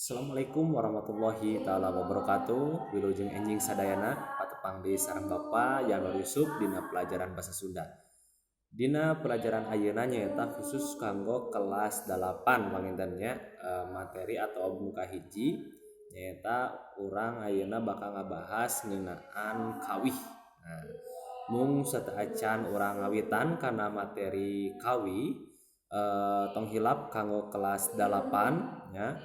Assalamualaikum warahmatullahi taala wabarakatuh. Wilujeng enjing sadayana, patepang deui sareng Bapak Yanwar Yusuf dina pelajaran bahasa Sunda. Dina pelajaran ayeuna nyaeta khusus kanggo kelas 8 panginten nya, materi atau buka hiji nyaeta urang ayeuna bakal ngabahas ngeunaan kawih. Nah, mung sateuacan urang ngawitan kana materi kawih, tong hilap kanggo kelas 8 nya,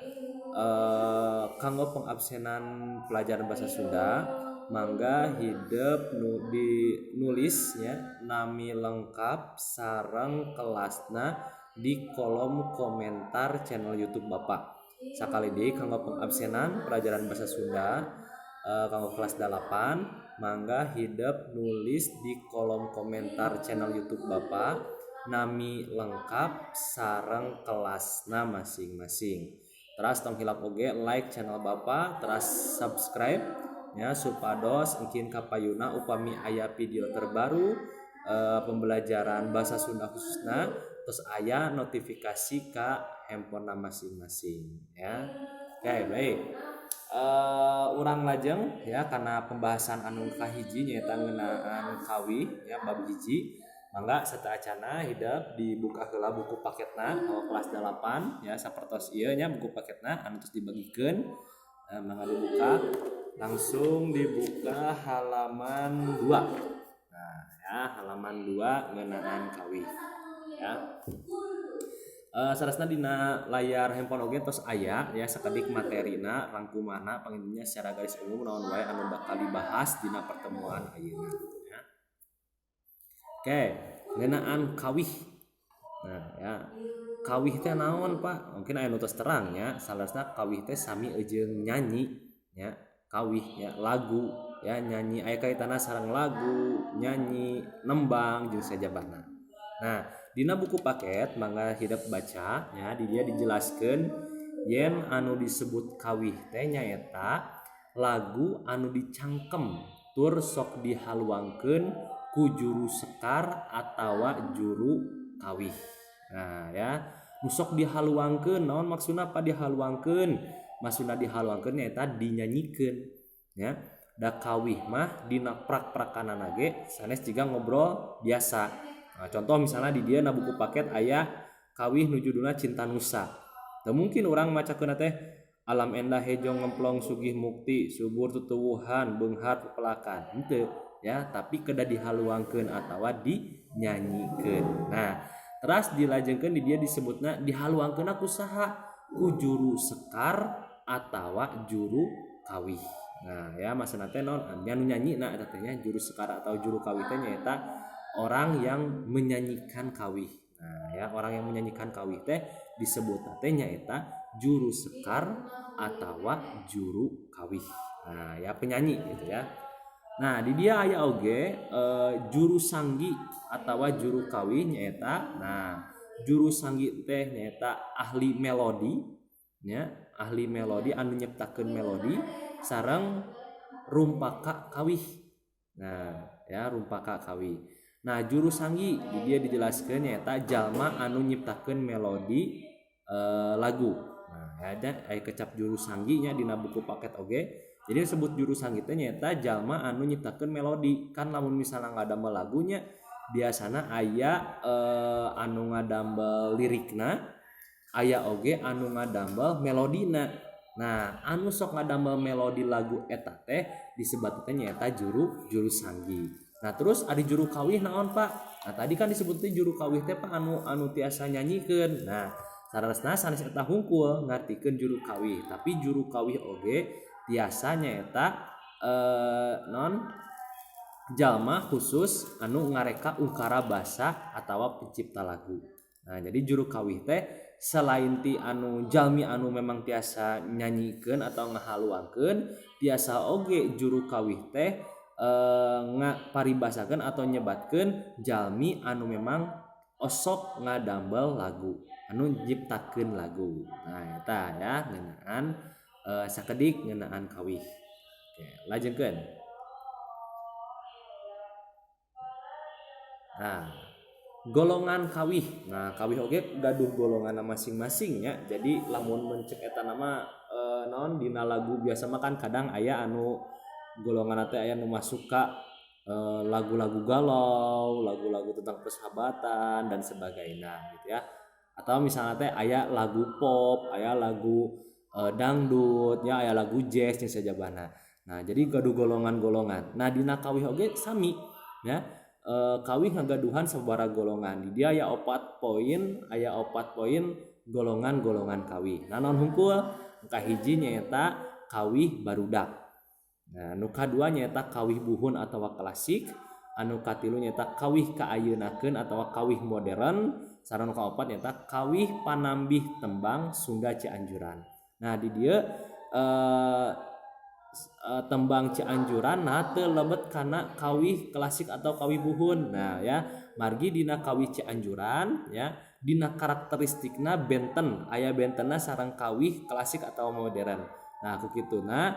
kanggo pengabsenan pelajaran bahasa Sunda mangga hidep nu dinulis nya nami lengkap sareng kelasna di kolom komentar channel YouTube Bapak. Sakali deui, kanggo pengabsenan pelajaran bahasa Sunda, kanggo kelas 8, mangga hidep nulis di kolom komentar channel YouTube Bapak nami lengkap sareng kelasna masing-masing. Teras tong hilap oge like channel Bapak, teras subscribe ya, supados engkin kapayuna upami aya video terbaru pembelajaran bahasa Sunda khususna terus aya notifikasi ka handphone masing-masing ya. Oke, baik, urang lajeng ya karena pembahasan anu kahiji, nyaeta ngeunaan kawih ya, bab hiji. Mangga sateuacanna hidep dibuka heula buku paketna kalau kelas 8 ya, sapertos ieu nya buku paketna anu tos dibagikeun. Mangga dibuka, langsung dibuka halaman 2. Nah ya, halaman 2 ngeunaan kawih ya. Saleresna dina layar handphone oge tos aya ya sakedik materina, rangkumanna panginten nya, secara garis umum naon wae anu bakal dibahas dina pertemuan ayeuna ya. Oke, ngeunaan kawih. Nah ya, kawih teh naon, Pak? Mungkin aya nu tos terang ya. Saleresna kawih teh sami jeung nyanyi ya, kawih ya lagu ya, nyanyi, aya kaitanna sareng lagu, nyanyi, nembang jeung sajabana. Nah, dina buku paket mangga hidep baca ya, di dieu dijelaskeun yen anu disebut kawih teh nyaeta lagu anu dicangkem tur sok dihaluangkeun ku juru sekar atawa juru kawih. Nah ya, nu sok dihaluangkeun naon maksudna, Pak, dihaluangkeun? Maksudna dihaluangkeun nyaeta dinyanyikeun ya. Da kawih mah dina prak-prakanana ge sanes jiga ngobrol biasa. Nah, contoh misalnya di dieu na buku paket aya kawih nu judulna Cinta Nusa. Teu mungkin urang macakeunna teh alam endah hejo ngemplong sugih mukti subur tutuwuhan beunghar pepelakan, henteu ya, tapi kedah dihaluangkeun atawa dinyanyikeun. Nah, teras dilajengkeun di dieu disebutna dihaluangkeunna ku saha? Ku juru sekar atawa juru kawih. Nah ya, maksudna teh naon? Nya nu nyanyi na eta teh nya, juru sekar atau juru kawih teh nyaeta orang yang menyanyikan kawih. Nah ya, orang yang menyanyikan kawih teh disebut teh nyaeta juru sekar atawa juru kawih. Nah ya, penyanyi gitu ya. Nah, di dieu aya oge juru sanggi atawa juru kawih nyaeta, nah, juru sanggi teh nyaeta ahli melodi nya, ahli melodi anu nyiptakeun melodi sareng rumpaka kawih. Nah ya, rumpaka kawih. Nah, juru sanggi di dieu dijelaskeun nyaeta jalma anu nyiptakeun melodi lagu. Nah ya, ada aya kecap juru sanggi nya dina buku paket oge. Jadi disebut juru sanggi teh nyaeta jalma anu nyiptakeun melodi. Kan lamun misalnya ngadamel lagunya biasana aya anu ngadamel lirikna, aya oge anu ngadamel melodina. Nah, anu sok ngadamel melodi lagu eta teh disebat teh nyaeta juru juru sanggi. Nah, terus ada juru kawih naon, Pak? Nah, tadi kan disebutnya juru kawih teh, Pak, anu anu tiasa nyanyikeun. Nah, saleresna sanes eta hungkul ngartikeun juru kawih, tapi juru kawih oge tiasa nyaeta non jalma khusus anu ngareka ungkara basa atawa pencipta lagu. Nah, jadi juru kawih teh selain ti anu jalmi anu memang tiasa nyanyikeun atau ngahaluangkeun, tiasa oge juru kawih teh ngaparibasakeun atau nyebatkeun jalmi anu memang osok ngadamel lagu, anu nyiptakeun lagu. Nah, eta ya ngeunaan sakedik ngeunaan kawih. Oke, lajengkeun. Nah, golongan kawih. Nah, kawih oge gaduh golongan masing-masing ya. Jadi lamun mencek eta nama naon dina lagu biasa mah kan kadang aya anu golongan teh, aya nu masuk ka lagu-lagu galau, lagu-lagu tentang persahabatan dan sebagainya gitu ya. Atau misalnya teh aya lagu pop, aya lagu dangdut ya, aya lagu jazz jeung sajabana. Nah, jadi gaduh golongan-golongan. Nah, dina kawih oge sami ya. Kawih ngagaduhan sababaraha golongan. Di dieu aya 4 poin, aya 4 poin golongan-golongan kawih. Nah, naon hungkul? Kahiji nyaeta kawih barudak. Nah, nu kadua nyaeta kawih buhun atau klasik, anu katilu nyaeta kawih kaayeunakeun atau kawih modern, sareng nu kaopat nyaeta kawih panambih tembang Sunda Cianjuran. Nah, di dieu tembang Cianjuran, nah, teu lebet kana kawih klasik atau kawih buhun. Nah ya, margi dina kawih Cianjuran ya, dina karakteristikna benten, aya bentenna sareng kawih klasik atau modern. Nah, ku kituna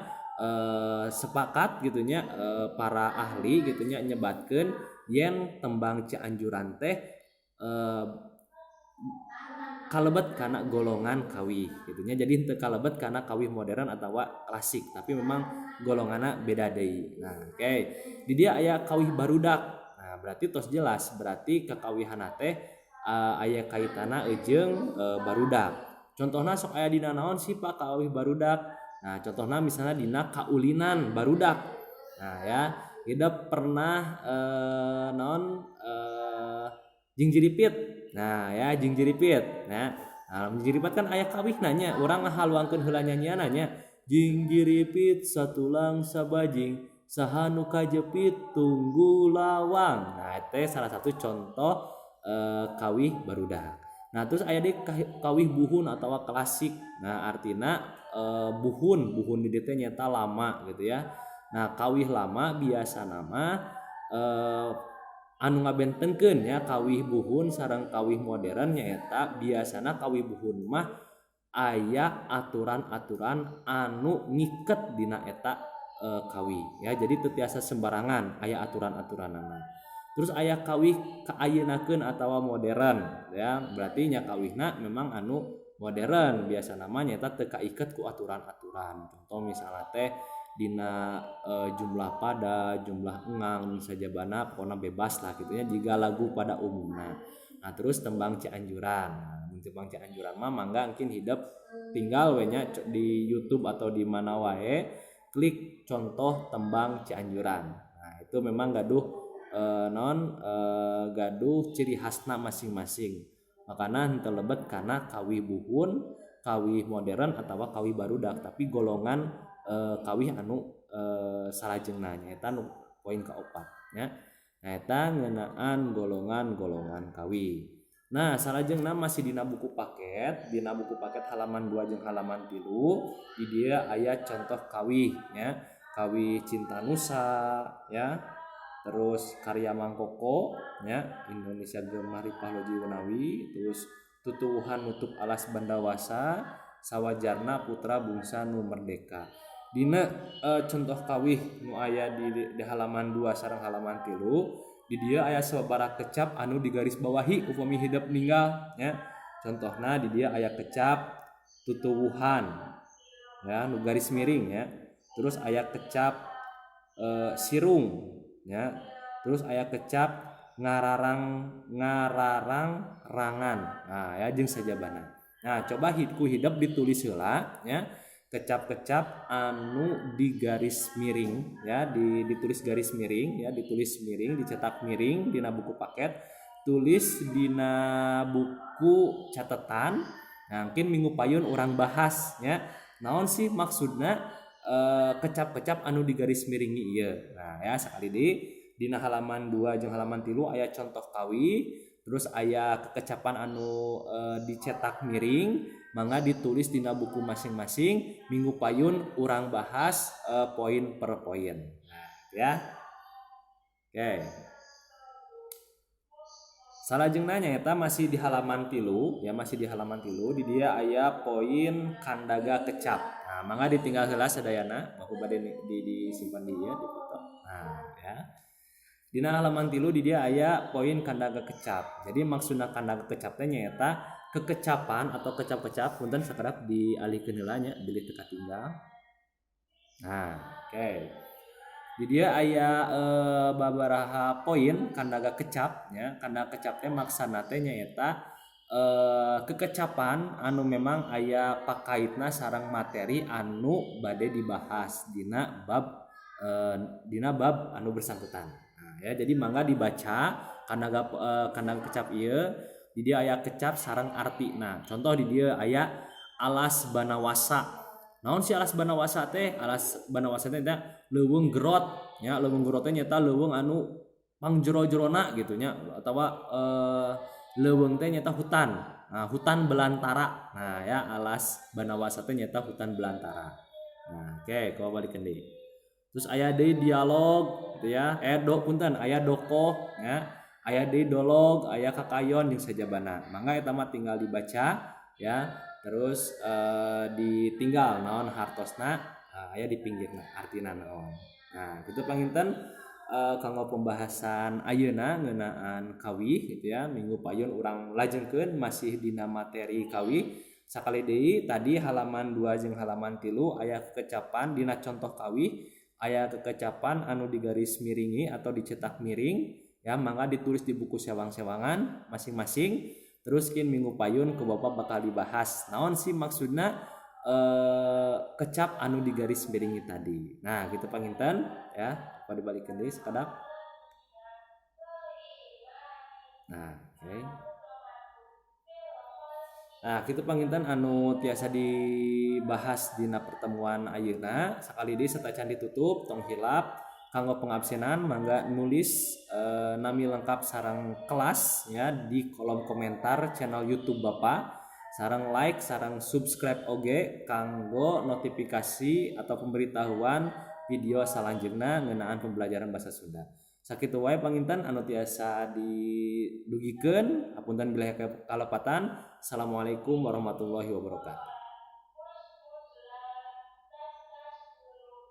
sepakat gitunya para ahli gitunya nyebatkeun yen tembang Cianjuran teh kalebet kana golongan kawih gitunya. Jadi henteu kalebet kana kawih modern atau klasik, tapi memang golonganna beda deui. Nah, oke, okay. Di dieu aya kawih barudak. Nah, berarti tos jelas, berarti kekawihan teh aya kaitana jeung barudak. Contohna sok aya dina naon sih, Pak, kawih barudak? Nah, contohna misalnya dina kaulinan barudak. Nah ya, kita pernah naon jingjiripit. Nah ya, jingjiripit. Nah, nah, jingjiripit kan aya kawih nanya, urang ngahaluangkeun heula nyanyianna, "Jingjiripit satulang sabajing, saha nu kajepit tunggu lawang." Nah, itu salah satu contoh kawih barudak. Nah, terus aya deui kawih buhun atau klasik. Nah, artina buhun, buhun di dieu nyaeta lama gitu ya. Nah, kawih lama biasa nama anu ngabentenkeun ya kawih buhun sareng kawih modern nyaeta biasana kawih buhun mah aya aturan-aturan anu ngiket dina eta kawih ya. Jadi teu tiasa sembarangan, aya aturan-aturanana. Terus aya kawih kaayeunakeun atawa modern ya, berarti nya kawihna memang anu modern, biasa namanya eta teu kaiket ku aturan-aturan. Contoh misalnya teh dina jumlah pada jumlah engang sajabana, pokoknya bebas lah gitu ya, jika lagu pada umumnya. Nah, terus tembang Cianjuran. Nah, tembang Cianjuran mah mangga mungkin hidep tinggal we nya di YouTube atau di mana wae, klik contoh tembang Cianjuran. Nah, itu memang gaduh non gaduh ciri khasna masing-masing, makanya henteu lebet kana kawih buhun, kawih modern atau kawih barudak, tapi golongan kawih anu salajengna, nyaeta nu poin kaopat ya. Nah, eta ngeunaan golongan-golongan kawih. Nah, salajengna masih dina buku paket, dina buku paket halaman 2 jeung halaman 3, di dieu aya contoh kawih ya. Kawih Cinta Nusa ya. Terus karya Mang Koko ya, Indonesia Gemah Ripah Loji Wenawi, terus Tutuwuhan Nutup Alas Bandawasa, Sawajarna Putra Bungsa Nu Merdeka. Dina contoh kawih nu aya di halaman 2 sareng halaman 3, di dieu aya sababaraha kecap anu digaris bawahi upami hidep ninggal ya. Contohna di dieu aya kecap tutuwuhan ya, nu garis miring ya. Terus aya kecap sirung ya. Terus aya kecap ngararang ngararang rangan. Nah ya, jeung sajabana. Nah, coba ku hidep ditulis heula ya, kecap-kecap anu di garis miring ya, ditulis garis miring ya, ditulis miring, dicetak miring dina buku paket, tulis dina buku catatan. Nah, mungkin minggu payun urang bahas ya, naon sih maksudna kecap-kecap anu di garis miring ieu. Nah ya, sekali di dina halaman 2 jeung halaman 3 aya contoh kawih, terus aya kekecapan anu dicetak miring, mangga ditulis dina buku masing-masing. Minggu payun urang bahas poin per poin. Nah ya, oke. Salajengna nyaeta masih di halaman 3 ya, masih di halaman 3, di dieu aya poin kandaga kecap. Nah, mangga ditinggal heula sadayana, baku bade disimpan di ieu, di foto. Nah ya, dina halaman 3 di dieu aya poin kandaga kecap. Jadi maksudna kandaga kecap teh nyaeta kekecapan atau kecap-kecap, punten sakedap dialihkeun heula nya bilih teu katinggal. Nah, oke. Di dieu aya babaraha poin kandaga kecap nya. Kandaga kecap teh maksana teh nyaeta kekecapan anu memang aya pakaitna sareng materi anu bade dibahas dina bab anu bersangkutan. Nah, ya jadi mangga dibaca kandaga kecap ieu. Di dieu aya kecap sareng artina. Contoh di dieu aya alas banawasa. Naon sih alas banawasa teh? Alas banawasa teh nya leuweung gerot nya, leuweung gerot teh nyaeta leuweung anu pangjero-jerona gitu nya, atawa leuweung teh nyaeta hutan. Nah, hutan belantara. Nah, ya alas banawasa teh nyaeta hutan belantara. Nah, oke, kau balikeun deui. Terus aya deui dialog gitu ya. Punten aya dokoh nya, aya deui dolog, aya kakayon jeung sajabana. Mangga eta mah tinggal dibaca ya. Terus ditinggal naon hartosna, aya di pinggirna artina naon. Nah, kitu panginten kanggo pembahasan ayeuna ngeunaan kawih gitu ya. Minggu payun urang lajengkeun masih dina materi kawih. Sakali deui tadi halaman 2 jeung halaman 3 aya kekecapan dina contoh kawih, aya kekecapan anu digaris miringi atau dicetak miring ya, mangga ditulis di buku sewang-sewangan masing-masing. Terus kin minggu payun ke bapak bakal dibahas naon sih maksudna kecap anu digaris miringi tadi. Nah, gitu panginten ya, pada balikeun deui sakedap. Nah, oke. Nah, kitu panginten anu tiasa dibahas dina pertemuan ayeuna. Sakali deui satacan ditutup tong hilap kanggo pengabsenan mangga nulis nami lengkap sareng kelas ya di kolom komentar channel YouTube Bapak, sareng like sareng subscribe oge kanggo notifikasi atau pemberitahuan video salanjutna ngeunaan pembelajaran bahasa Sunda. Sakitu wae panginten anu tiasa didugikeun, hapunten bilih kalepatan. Assalamualaikum warahmatullahi wabarakatuh.